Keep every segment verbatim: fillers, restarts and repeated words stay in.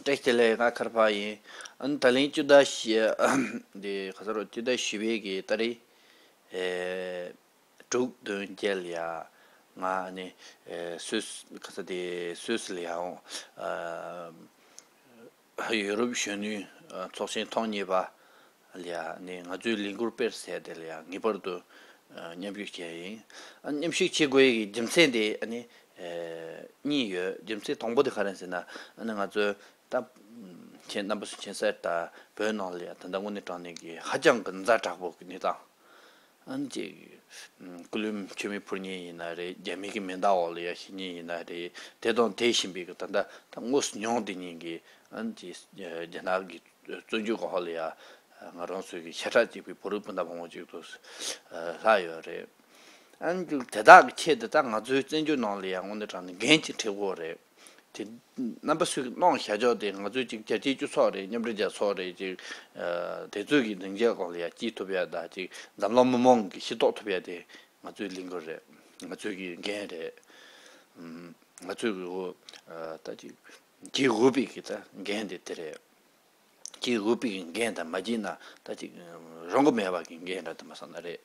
བཀྲ་ཤིས་བདེ་ལེགས། ང་མཁར་འཕགས་ཡིན། ཨ་ནི་ད་ལན་སྤྱི་ཟླ་བཞི། འདི་ག་ས་རུ་སྤྱི་ཟླ་བཞི་པའི་གི་ཏ་རིག་ཨེ་དྲུག་བདུན་བརྒྱད་ལ་ཡ། ང་ཨ་ནི་ཨེ་སུད་སི་ག་ས་དེ་སུད་སི་ལ་ཡ་འོང་། ཨ་ཡུ་རོབ་གཞོན་ནུའི་ཨ་ཚོགས་ཆེན་ཐོག་གཉིས་པ་ལ་ཡ་ནི་ང་ཚོའི་ལས་འགུལ་སྤེལ་ཟེར་དེ་ལ་ཡ་ངེས་པར་དུ་ཨ་མཉམ་ཞུགས་བྱས་ཡིན། ཨ་མཉམ་ཞུགས་བྱེད་དགོས་ཀྱི་རྒྱུ་མཚན་དེ་ཨ་ནི་ཨེ་གཉིས་ཡོད། རྒྱུ་མཚན་དང་པོ་དེ་ག་རེ་ཟེར་ན། ཨ་ནི་ང་ཚོའི་ད་ཁྱེད་རྣམ་པ་ཚོ་མཁྱེན་གསལ་ལྟར་བོད་ནང་ལ་ཡ་ད་ལྟ་དངོས་གནས་དྲང་གནས་ཀྱི་ཧ་ཅང་གི་ཛ་དྲག་པོ་གི་གནས་སྟངས། ཨ་ནི་ཅིག་ཀུན་གློད་མཆོད་མེ་ཕུལ་མཁན་ཡིན་ན་རེད། རྒྱ་མི་གི་མེ་མདའ་འོག་ལ་ཡ་ཤི་མཁན་ཡིན་ན་རེད། དེ་དང་དེ་བཞིན་པའི་གི་ད་ལྟ་ད་དངོས་སུ་མྱོང་བསྡད་མཁན་གྱི་ཨ་ནི་ཅིག་རྒྱ་ནག་གི་བཙོན་འཇུག་འོག་ལ་ཡ་ང་རང་ཚོའི་གི་ཤ་ཁྲག་གཅིག་པའི་བུ་རུ་སྤུན་ཟླ་མང་པོ་ཅིག་ཏུ་ལྷག་ཡོད་རེད། ཨ་ནི་དེ་དག་གི་ཆེད་དུ་ད་ང་ཚོའི་བཙན་བྱོལ་ནང་ལ་ཡང་དངོས་གནས་དྲང་གནས་འགན་ཅིག་འཁྲི་དགོས་རེད། དེ་རྣམ་པ་ཚོས་གནང་བཞག་ཕྱོགས་དེ་ང་ཚོའི་ཅིག་རྒྱལ་སྤྱིའི་སྤྱི་ཚོགས་རེད། མཉམ་འབྲེལ་རྒྱལ་ཚོགས་རེད། ཅིག་ཨ་དེ་ཚོའི་གི་སྡིངས་ཆའི་སྒང་ལ་ཡང་སྐྱེལ་ཐུབ་ཡ་དང་། ཅིག་འཛམ་གླིང་མི་མང་གིས་ཤེས་རྟོགས་ཐུབ་ཡ་དེ་ང་ཚོའི་ལས་འགུལ་རེད། ང་ཚོའི་གི་འགན་རེད། ཨམ་ང་ཚོའི་གི་འོ་ཨ་ད་ཅིག་བྱེད་དགོས་པའི་གི་ད་འགན་དེ་དེ་རེད། བྱེད་དགོས་པའི་འགན་དང་མ་བྱས་ན་ད་ཅིག་རང་གི་མེད་པ་གི་འགན་འདྲ་དུ་མ་སོང་ན་རེད།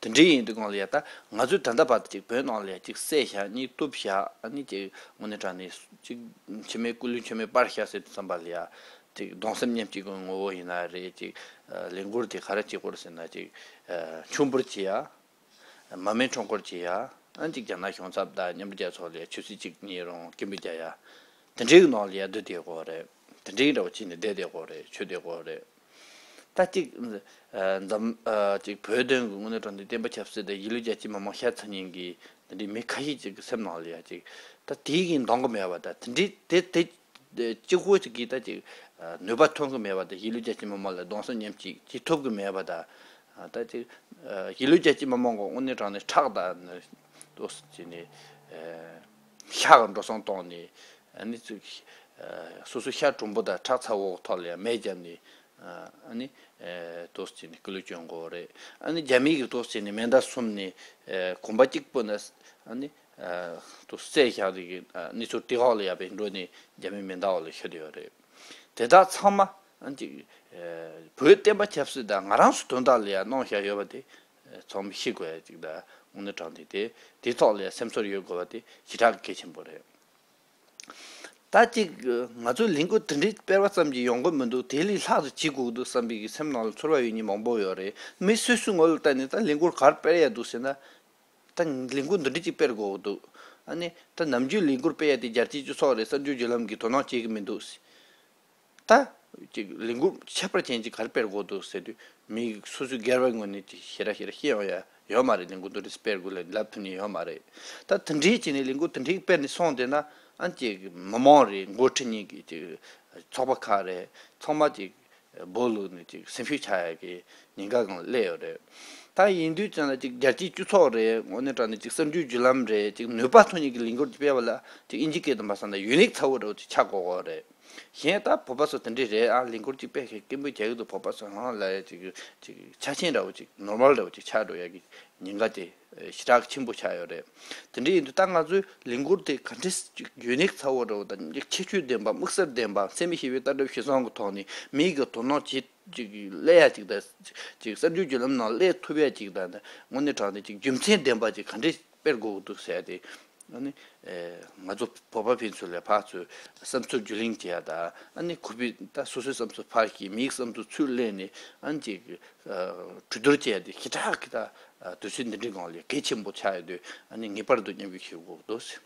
དེ་འདྲའི་ཡིན་དུས་སྒང་ལ་ཡ་ད་ང་ཚོས་ད་ལྟ་བར་དུ་ཅིག་བོད་ནང་ལ་ཡ་ཅིག་བསད་བཞག་གཉིས་གཏུབ་བཞག་ཨ་ནི་ཅིག་དངོས་གནས་དྲང་གནས་ཅིག་མཆོད་མེ་ཀུན་གློད་མཆོད་མེ་སྤར་བཞག་ཟེར་དུས་ཙམ་པ་ལ་ཡ་ཅིག་གདུང་སེམས་མཉམ་སྐྱེད་ཀྱི་ངོ་བོ་ཡིན་ན་རེད། ཅིག་ལས་འགུལ་དེ་ག་རེ་བྱེད་དགོས་རེད་ཟེར་ན། ཅིག་མཆོད་འབུལ་བྱེད་ཡ། མར་མེ་ཁྲོམ་སྐོར་བྱེད་ཡ། ཨ་ཅིག་རྒྱ་ནག་གཞུང་ཚབ་དང་མཉམ་འབྲེལ་རྒྱལ་ཚོགས་ལ་ཆུ་ཚོད་གཅིག་གཉིས་རང་སྐད་འབོད་རྒྱག་ཡ། དེ་འདྲའི་ནང་ལ་ཡ་སྡོད་བསྡད་དགོས་རེད། དེ་འདྲའི་འདྲ་བོ་བྱས་ནས་བསྡད་བསྡད་དགོས་རེད། ཆོས་བསྡད་དགོས་རེད། ད་ཅིག་ཨ་འཛམ་ཨ་ཅིག་བོད་དོན་གྱི་དངོས་གནས་དྲང་གནས་བསྟན་པ་ཆབ་སྲིད་དང་གཞིས་ལུས་རྒྱ་ཆེ་མི་མང་ཤ་ཚ་མཁན་གྱི་དེ་འདྲའི་མི་ཁ་ཤས་ཅིག་གི་སེམས་ནང་ལ་ཡ་ཅིག་ད་དེའི་གི་འདང་གི་མེད་པ། ད་དེ་འདྲའི་དེ་དེ་གཅིག་པོ་གཅིག་གིས་ད་ཅིག་ནུས་པ་ཐོན་གི་མེད་པ་དང་། གཞིས་ལུས་རྒྱ་ཆེ་མི་མང་ལ་གདུང་སེམས་མཉམ་སྐྱེད་ཅིག་ཐོབ་གི་མེད་པ་དང་། ད་ཅིག་གཞིས་ལུས་རྒྱ་ཆེ་མི་མང་གི་དངོས་གནས་དྲང་གནས་ཁྲག་དང་ཏོག་ཙམ་བྱས་ནས་ཤ་གི་འགྲོ་སོང་བཏང་ནས། ཨ་ནི་ཅིག་སོ་སོ་ཤ་གྲུང་པོ་དང་ཁྲག་ཚ་བོ་གི་ཐོག་ལ་ཡང་མེ་བརྒྱབ་ནས། ཨ་ནི་ཏོག་ཙམ་བྱས་ནས་སྐུ་ལུས་སྐྱོན་དགོས་རེད། ཨ་ནི་རྒྱ་མི་གིས་ཏོག་ཙམ་བྱས་ནས་མེ་མདའ་གསུམ་ནས་གོམ་པ་གཅིག་པོ་ནས་ཨ་ནི། ཨ་དུ་བསད་བཞག་དེ་གི་ཨ་གནས་ཚུལ་དེ་འོག་ལ་ཡ་པའི་འགྲོ་ནས་རྒྱ་མི་མེ་མདའ་འོག་ལ་ཤི་བསྡད་ཡོད་རེད། དེ་དག་ཚང་མ་ཨ་ཅིག་ཨ་བོད་བསྟན་པ་ཆབ་སྲིད་དང་ང་རང་ཚོ་དོན་དག་ལ་ཡ་གནང་བཞག་ཡོད་པ་དེ་ཨ་ཚང་མས་ཤེས་དགོས་ཡ་ཅིག་དང་། དངོས་གནས་དྲང་གནས་དེ་དེ་ཐོག་ལ་ཡ་སེམས་ཚོར་ཡོད་དགོས་པ་དེ་ཞེ་དྲག་གལ་ཆེན་པོ་རེད། ད་ཅིག་ང་ཚོའི་ལས་འགུལ་དེ་འདྲའི་སྤེལ་བ་ཙམ་གྱིས་ཡོང་གི་མི་འདུག་དེ་ལས་ལྷག་ཏུ་བྱེད་དགོས་འདུག་བསམ་པའི་གི་སེམས་ནང་ལ་ཚོར་བ་ཡོད་མཁན་མང་པོ་ཡོད་རེད། མི་སོ་སོའི་ངོས་ལ་བལྟས་ནས་ད་ལས་འགུལ་ག་རེ་སྤེལ་ཡ་འདུག་ཟེར་ན། ད་ལས་འགུལ་འདི་འདྲ་ཅིག་སྤེལ་དགོས་འདུག་ཨ་ནི་ད་ནམ་རྒྱུན་ལས་འགུལ་སྤེལ་ཡ་དེ་རྒྱལ་སྤྱིའི་སྤྱི་ཚོགས་རེད། གསར་འགྱུར་བརྒྱུད་ལམ་གྱིས་དོ་སྣང་བྱེད་ཀྱི་མི་འདུག་ད་ཅིག་ལས་འགུལ་ཁྱད་པར་ཅན་ཅིག་ག་རེ་སྤེལ་དགོས་འདུག་ཟེར་དུས། མི་སོ་སོའི་སྒེར་བའི་ངོས་ནས་ཅིག་ཞེ་དྲག་ཞེ་དྲག་ཤེས་ཡོང་ཡ་ཡོད་མ་རེད། ལས་འགུལ་འདི་འདྲ་སྤེལ་དགོས་ལབ་ལབ་ཐུབ་མཁན་ཡོད་མ་རེད། ད་དེ་འདྲའི་བྱས་ནས་ལས་འགུལ་དེ་འདྲའི་སྤེལ་ནས་སོང་བསྡད་ན། ཨ་ཅིག་མི་མང་རེད། འགོ་ཁྲིད་མཁན་གྱི་ཅིག་ཚོགས་པ་ཁག་རེད། ཚང་མ་ཅིག་སྦོ་ལུག་ནས་ཅིག་སེམས་ཤུགས་ཆག་ཡ་གི་ཉེན་ཁ་སྒང་སླེབས་ཡོད་རེད། ད་ཡིན་དུས་ཙང་ལ་ཅིག་རྒྱལ་སྤྱིའི་སྤྱི་ཚོགས་རེད། དངོས་གནས་དྲང་གནས་ཅིག་གསར་འགྱུར་བརྒྱུད་ལམ་རེད། ཅིག་ནུས་པ་ཐོན་མཁན་གྱི་ལས་འགུལ་ཅིག་སྤེལ་བ་ལ་ཅིག་དབྱིན་ཇིའི་སྐད་དུ་མ་སོང་ན་ཡུ་ནིག་ཚ་བོ་འདྲ་བོ་ཅིག་ཆགས་དགོས་གོ་རེད། གཞན་ད་བོད་པ་ཚོ་དེ་འདྲས་རེད། ཨ་ལས་འགུལ་ཅིག་སྤེལ་མཁན་སྐད་འབོད་རྒྱག་གི་འདུག་བོད་པ་ཚོ་ཧང་ལ་ཅིག་ཅིག་ཆ་ཆེན་འདྲ་བོ་ཅིག་ནོར་མལ་འདྲ་བོ་ཅིག་ཆགས་འགྲོ་ཡ་གི་ཉེན་ཁ་དེ་ཞེ་དྲག་ཆེན་པོ་ཆགས་ཡོད་རེད། དེ་འདྲ་ཡིན་དུས་ད་ང་ཚོའི་ལས་འགུལ་དེ་ག་འདྲས་ཅིག་ཡུ་ནིག་ཚ་བོ་འདྲ་བོ་དང་ཁྱད་ཆོས་ལྡན་པ། དམིགས་བསལ་ལྡན་པ། འཚེ་མེད་ཞི་བའི་ལྟ་གྲུབ་གཞིར་བཟུང་གི་ཐོག་ནས་མིའི་གི་དོ་སྣང་བྱེད་ཅིག་སླེབས་ཡ་ཅིག་དང་། ཅིག་གསར་འགྱུར་བརྒྱུད་ལམ་ནང་སླེབས་ཐུབ་ཡ་ཅིག་དང་། དངོས་གནས་དྲང་གནས་ཅིག་རྒྱུ་མཚན་ལྡན་པ་ཅིག་ག་འདྲས་སྤེལ་དགོས་ཀྱི་འདུག་ཟེར་ཏེ། ཨ་ནི་ཨེ་ང་ཚོ་བོད་པ་ཕན་ཚུན་ལ་ཕར་ཚུར་བསམ་ཚུལ་བརྒྱུད་གླེང་བྱེད་ཡ་དང་། ཨ་ནི་གུས་པས་ད་སོ་སོའི་བསམ་ཚུལ་ཕར་བཤད། མིའི་བསམ་ཚུལ་ཚུར་ལེན་ནས་ཨ་ནི་ཅིག་ཨ་གྲོས་བསྡུར་བྱེད་ཡ་དེ་ཞེ་དྲག་གི་ད་ཨ་དུས་ཚོད་འདི་འདྲའི་སྒང་ལ་གལ་ཆེན་པོ་ཆགས་ཡོད་དུས། ཨ་ནི་ངེས་པར་དུ་མཉམ་ཞུགས་བྱེད་དགོས་འདུག་ཟེར།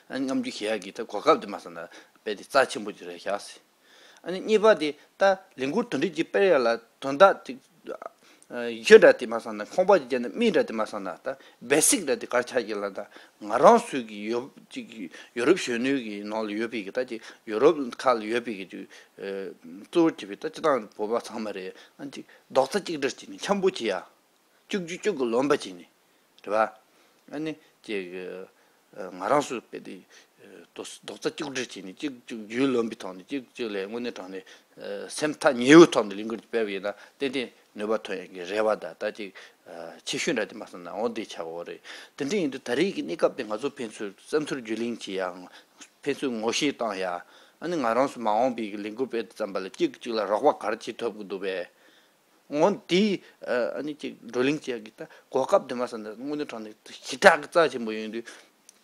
ཨ་ནི་མཉམ་ཞུགས་བྱེད་ཡ་གི་ད་གོ་སྐབས་དེ་མ་སོང་ན་དཔེ་དེ་རྩ་ཆེན་པོ་ཅིག་རེད་ཤག་ཟེར། ཨ་ནི་གཉིས་པ་དེ་ད་ལས་འགུལ་དེ་འདྲ་ཅིག་སྤེལ་ཡ་ལ་དོན་དག་ཅིག་ཨ་གཞི་འདྲ་དེ་མ་སོང་ན། ཁང་པ་ཅིག་བརྒྱབ་ན་རྨིས་འདྲ་དེ་མ་སོང་ན། ད་བེ་སིག་འདྲ་དེ་ག་རེ་ཆགས་ཀྱི་ལབ་ན། ད་ང་རང་ཚོའི་གི་ཡོ་ཅིག་ཡུ་རོབ་གཞོན་ནུའི་གི་ནང་ལ་ཡོད་པའི་གི། ད་ཅིག་ཡུ་རོབ་ཁག་ལ་ཡོད་པའི་གི་ཅིག་ཨ་གཙོ་བོ་བྱས་པའི་ད་སྤྱིར་བཏང་བོད་པ་ཚང་མ་རེད། ཨ་ཅིག་རྡོག་རྩ་གཅིག་སྒྲིལ་བྱས་ནས་འཆམ་པོ་བྱེད་ཡ། གཅིག་གྱུར་གཅིག་གི་ལོན་པ་བྱས་ནས་རེད་པ། ཨ་ནི་ཅིག་ཨ་ང་རང་ཚོ་དཔེ་དེ་ཨ་རྡོག་རྡོག་རྩ་གཅིག་སྒྲིལ་བྱས་ནས། གཅིག་གཅིག་གྱུར་ལོན་པའི་ཐོག་ནས་གཅིག་གཅིག་ལ་དངོས་གནས་དྲང་གནས་ཨ་སེམས་ཐག་ཉེ་བོའི་ཐོག་ནས་ལས་འགུལ་སྤེལ་བ་ཡིན་ན་ཏན་ཏན་ནུས་པ་ཐོན་ཡག་གི་རེ་བ་དང་། ད་ཅིག་ཨ་ཆེ་ཤོས་འདྲ་དེ་མ་སོང་ན་འོ་དེ་ཆགས་ཡོད་རེད། དེ་འདྲ་ཡིན་དུས་ད་རེས་ཀྱི་གནས་སྐབས་དེ་ང་ཚོ་ཕན་ཚུན་བསམ་ཚུལ་བརྒྱུད་གླེང་བྱེད་ཡ། ཕན་ཚུན་ངོ་ཤེས་བཏང་ཡ། ཨ་ནི་ང་རང་ཚོ་མ་འོངས་པའི་ལས་འགུལ་སྤེལ་དུས་ཙམ་པ་ལ་གཅིག་གིས་གཅིག་ལ་རོགས་པ་ག་རེ་བྱེད་ཐུབ་ཀྱི་འདུག་པས། འོ་དེ་ཨ་ནི་ཅིག་བགྲོ་གླེང་བྱེད་ཡག་གི་ད་གོ་སྐབས་དེ་མ་ཟད་ན་དངོས་གནས་དྲང་གནས་ཞེ་དྲག་གི་རྩ་ཆེན་པོ་ཡིན་དུས།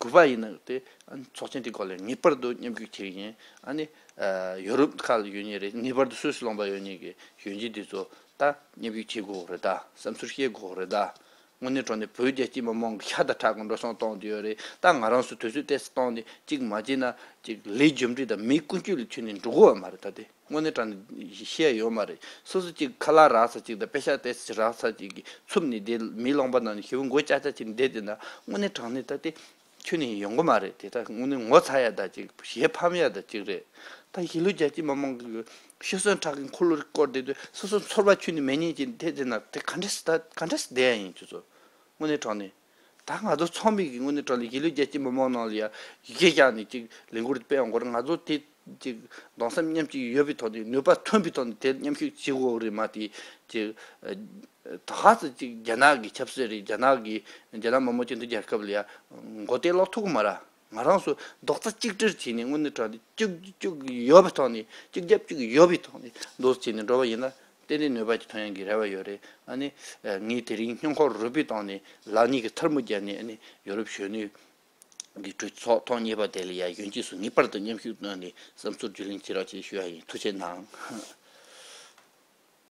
གུས་པ་ཡིན་ན་དེ་ཨ་ནི་ཚོགས་ཆེན་དེ་སྐོར་ལ་ངེས་པར་དུ་མཉམ་ཞུགས་བྱེད་ཀྱི་ཡིན། ཨ་ནི་ཨ་ཡོ་རོབ་ཁག་ལ་ཡོད་མཁན་རེད། ངེས་པར་དུ་སུད་སི་ལུང་པ་ཡོད་མཁན་གྱི་གཞོན་སྐྱེས་དེ་ཚོ་ད་མཉམ་ཞུགས་བྱེད་དགོས་རེད། ད་བསམ་ཚུལ་བཤད་དགོས་རེད། ད་དངོས་གནས་དྲང་གནས་བོད་རྒྱལ་གཅེས་མི་མང་གི་ཤ་དང་ཁྲག་གི་འགྲོ་སོང་གཏོང་བསྡད་ཡོད་རེད། ད་ང་རང་ཚོ་དུས་ཚོད་ཏོག་ཙམ་གཏོང་ནས་གཅིག་མ་བྱས་ན་གཅིག་ལས་རྒྱུ་འབྲས་དང་མིའི་ཀུན་སྤྱོད་ལ་ཐུག་ནས་འགྲོ་གི་ཡོད་མ་རེད། ད་དེ་དངོས་གནས་དྲང་གནས་བཤད་ཡོད་མ་རེད། སོ་སོ་གཅིག་ཁ་ལག་རག་ས་གཅིག་དང་པེ་ཤག་ཏོག་ཙམ་རག་ས་གཅིག་གིས་འཚུབ་ནས་བསྡད། མིའི་ལུང་པ་ནང་ནས་ཞེ་པོ་མགོ་ལྕགས་ལྕགས་བྱས་ནས་བསྡད་བསྡད་ན་དངོས་གནས་དྲང་གནས་ད་དེ་ཁྱོན་ནས་ཡོང་གི་མ་རེད། དེ་ད་དངོས་གནས་ངོ་ཚ་ཡ་ད་ཅིག་ཞེ་ཕམ་ཡ་ད་ཅིག་རེད། ད་གཞིས་ལུས་རྒྱ་ཆེ་མི་མང་གི་ཤི་གསོན་ཁྲག་གི་འཁོར་ལོ་བསྐོར་བསྡད་དུས་སོ་སོ་ཚོར་བ་ཁྱོན་ནས་མེད་མཁན་ཅིག་དེ་དེ་ན་དེ་ག་འདྲས་སེ་ད་ག་འདྲས་སེ་བསྡད་ཡ་ཡིན་ཁྱོད་ཚོ། དངོས་གནས་དྲང་གནས། ད་ང་ཚོ་ཚང་མས་ཀྱི་དངོས་གནས་དྲང་གནས་གཞིས་ལུས་རྒྱ་ཆེ་མི་མང་ནང་ལ་ཡ་གཞི་བཞག་ནས་ཅིག་ལས་འགུལ་སྤེལ་ཡོང་དགོས་རེད། ང་ཚོ་དེ་ཅིག་གདུང་སེམས་མཉམ་སྐྱེད་ཡོད་པའི་ཐོག་ནས་ནུས་པ་ཐོན་པའི་ཐོག་ནས་དེ་མཉམ་ཞུགས་བྱེད་དགོས་རེད། མ་དེ་ཅིག་ད་ག་ཚོད་ཅིག་རྒྱ་ནག་གི་ཆབ་སྲིད་རེད། རྒྱ་ནག་གི་རྒྱ་ནག་མི་དམངས་སྤྱི་མཐུན་རྒྱལ་ཁབ་ལ་ཡ་མགོ་རྟིང་སློག་ཐུབ་ཀྱི་མ་རེད། ང་རང་ཚོ་རྡོག་རྩ་གཅིག་སྒྲིལ་བྱས་ནས་དངོས་གནས་དྲང་གནས་གཅིག་གཅིག་ཡོད་པའི་ཐོག་ནས་གཅིག་རྒྱབ་གཅིག་ཡོད་པའི་ཐོག་ནས་འདུག་བྱས་ནས་འགྲོ་བ་ཡིན་ན་ཏན་ཏན་ནུས་པ་ཅིག་ཐོན་ཡག་གི་རེ་བ་ཡོད་རེད། ཨ་ནི་ངས་དེ་རིང་སྙིང་ཁོང་རུས་པའི་ཐོག་ནས་ལག་གཉིས་ཀྱི་ཐལ་མོ་སྦྱར་ནས་ཨ་ནི་ཡོ་རོབ་གཞོན་ནུ་གི་གྲོས་ཚོགས་ཐོག་གཉིས་པ་དེ་ལ་ཡ་གཞོན་སྐྱེས་ཚོ་ངེས་པར་དུ་མཉམ་ཞུགས་གནང་ནས་བསམ་ཚུལ་བརྗེ་ལེན་བྱེད་རོགས་ཞེས་ཞུ་ཡ་ཡིན། ཐུགས་རྗེ་གནང་།